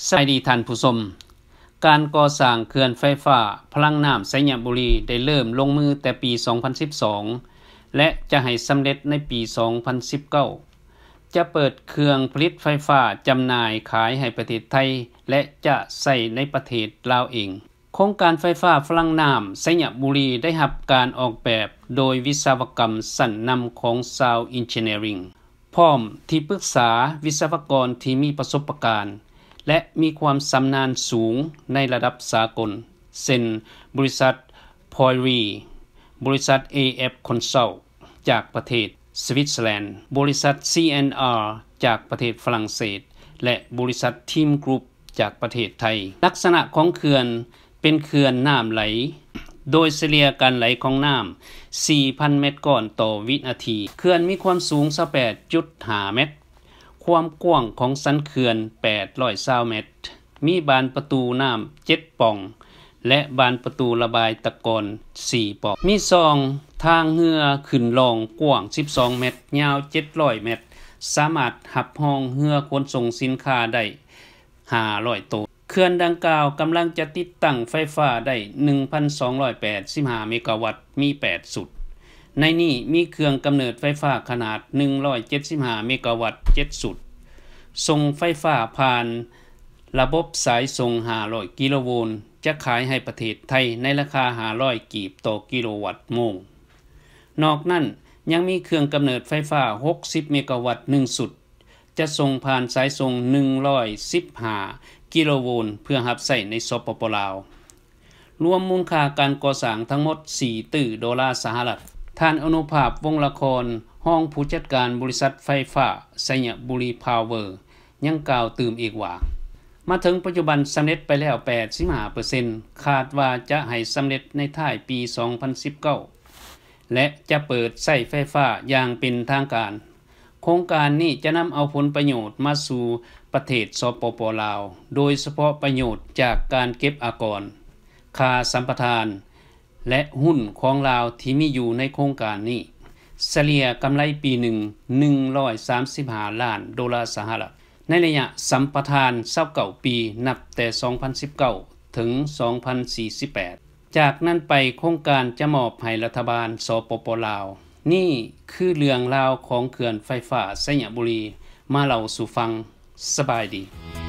ສະບາຍດີທ່ານຜູ້ຊົມ. ການກໍ່ສ້າງເຂື່ອນໄຟຟ້າພະລັງນ້ຳໄຊຍະບູລີໄດ້ເລີ່ມລົງມືແຕ່ປີສອງພັນສິບສອງ ແລະ ຈະໃຫ້ສຳເລັດໃນປີສອງພັນສິບເກົ້າ. ຈະເປີດເຄື່ອງຜະລິດໄຟຟ້າຈຳໜ່າຍຂາຍໃຫ້ປະເທດໄທ ແລະ ຈະໃຊ້ໃນປະເທດລາວເອງ. ໂຄງການໄຟຟ້າພະລັງນ້ຳໄຊຍະບູລີໄດ້ຮັບການອອກແບບໂດຍວິສະວະກຳຊັ້ນນຳຂອງຊາວ Engineering ພ້ອມທີ່ປຶກສາວິສະວະກອນທີ່ມີປະສົບປະການ ແລະ ມີຄວາມຊຳນານສູງໃນລະດັບສາກົນ ເຊັ່ນ ບໍລິສັດ Poiri, ບໍລິສັດ ເອ ເອັຟ Consult ຈາກປະເທດສະວິດເຊີແລນ, ບໍລິສັດ ຊີ ແອນ ອາ ຈາກປະເທດຝຣັ່ງເສດ ແລະ ບໍລິສັດ Team Group ຈາກປະເທດໄທ. ລັກສະນະຂອງເຂື່ອນເປັນເຂື່ອນນ້ຳໄຫຼ ໂດຍສະເລ່ຍການໄຫຼຂອງນ້ຳສີ່ພັນແມັດກ້ອນຕໍ່ວິນາທີ. ເຂື່ອນມີຄວາມສູງຊາວແປດຈຸດຫ້າແມັດ, ຄວາມກວ້າງຂອງສັນເຂື່ອນແປດຮ້ອຍຊາວແມັດ, ມີບານປະຕູນ້ຳເຈັດປ່ອງ ແລະ ບານປະຕູລະບາຍຕະກອນສີ່ປ່ອງ. ມີຊ່ອງທາງເຮືອຂຶ້ນລ່ອງກວ້າງສິບສອງແມັດ, ຍາວເຈັດຮ້ອຍແມັດ, ສາມາດຮັບຮອງເຮືອຂົນສົ່ງສິນຄ້າໄດ້ ຫ້າຮ້ອຍໂຕ. ເຂື່ອນດັ່ງກ່າວກຳລັງຈະຕິດຕັ້ງໄຟຟ້າໄດ້ໜຶ່ງພັນສອງຮ້ອຍແປດສິບຫ້າເມກາວັດ, ມີແປດຊຸດ. ໃນນີ້ມີເຄື່ອງກຳເນີດໄຟຟ້າຂະໜາດໜຶ່ງຮ້ອຍເຈັດສິບຫ້າເມກາວັດ ເຈັດຊຸດ, ສົ່ງໄຟຟ້າຜ່ານລະບົບສາຍສົ່ງຫ້າຮ້ອຍກິໂລໂວນ, ຈະຂາຍໃຫ້ປະເທດໄທໃນລາຄາຫ້າຮ້ອຍກີບຕໍ່ກິໂລວັດໂມງ. ນອກນັ້ນຍັງມີເຄື່ອງກຳເນີດໄຟຟ້າຫົກສິບເມກາວັດໜຶ່ງຊຸດ, ຈະສົ່ງຜ່ານສາຍສົ່ງໜຶ່ງຮ້ອຍສິບຫ້າກິໂລໂວນ ເພື່ອຮັບໃຊ້ໃນ ສປປ ລາວ. ລວມມູນຄ່າການກໍ່ສ້າງທັງໝົດສີ່ຕື້ໂດລາສະຫະລັດ. ທ່ານ ອະນຸພາບ ວົງລະຄອນ ຮອງຜູ້ຈັດການບໍລິສັດໄຟຟ້າໄຊຍະບູລີພາວເວີ ຍັງກ່າວຕື່ມອີກວ່າ ມາເຖິງປັດຈຸບັນສຳເລັດໄປແລ້ວແປດສິບຫ້າເປີເຊັນ, ຄາດວ່າຈະໃຫ້ສຳເລັດໃນທ້າຍປີສອງພັນສິບເກົ້າ ແລະ ຈະເປີດໃຊ້ໄຟຟ້າຢ່າງເປັນທາງການ. ໂຄງການນີ້ຈະນຳເອົາຜົນປະໂຫຍດມາສູ່ປະເທດ ສປປ ລາວ, ໂດຍສະເພາະປະໂຫຍດຈາກການເກັບອາກອນ, ຄ່າສຳປະທານ ແລະ ຫຸ້ນຂອງລາວທີ່ມີຢູ່ໃນໂຄງການນີ້, ສະເລ່ຍກຳໄລປີໜຶ່ງ ໜຶ່ງຮ້ອຍສາມສິບຫ້າລ້ານໂດລາສະຫະລັດ, ໃນໄລຍະສຳປະທານຊາວເກົ້າປີ ນັບແຕ່ສອງພັນສິບເກົ້າເຖິງສອງພັນສີ່ສິບແປດ. ຈາກນັ້ນໄປໂຄງການຈະມອບໃຫ້ລັດຖະບານ ສປປ ລາວ. ນີ້ຄືເລື່ອງລາວຂອງເຂື່ອນໄຟຟ້າໄຊຍະບູລີ ມາເລົ່າສູ່ຟັງ. ສະບາຍດີ.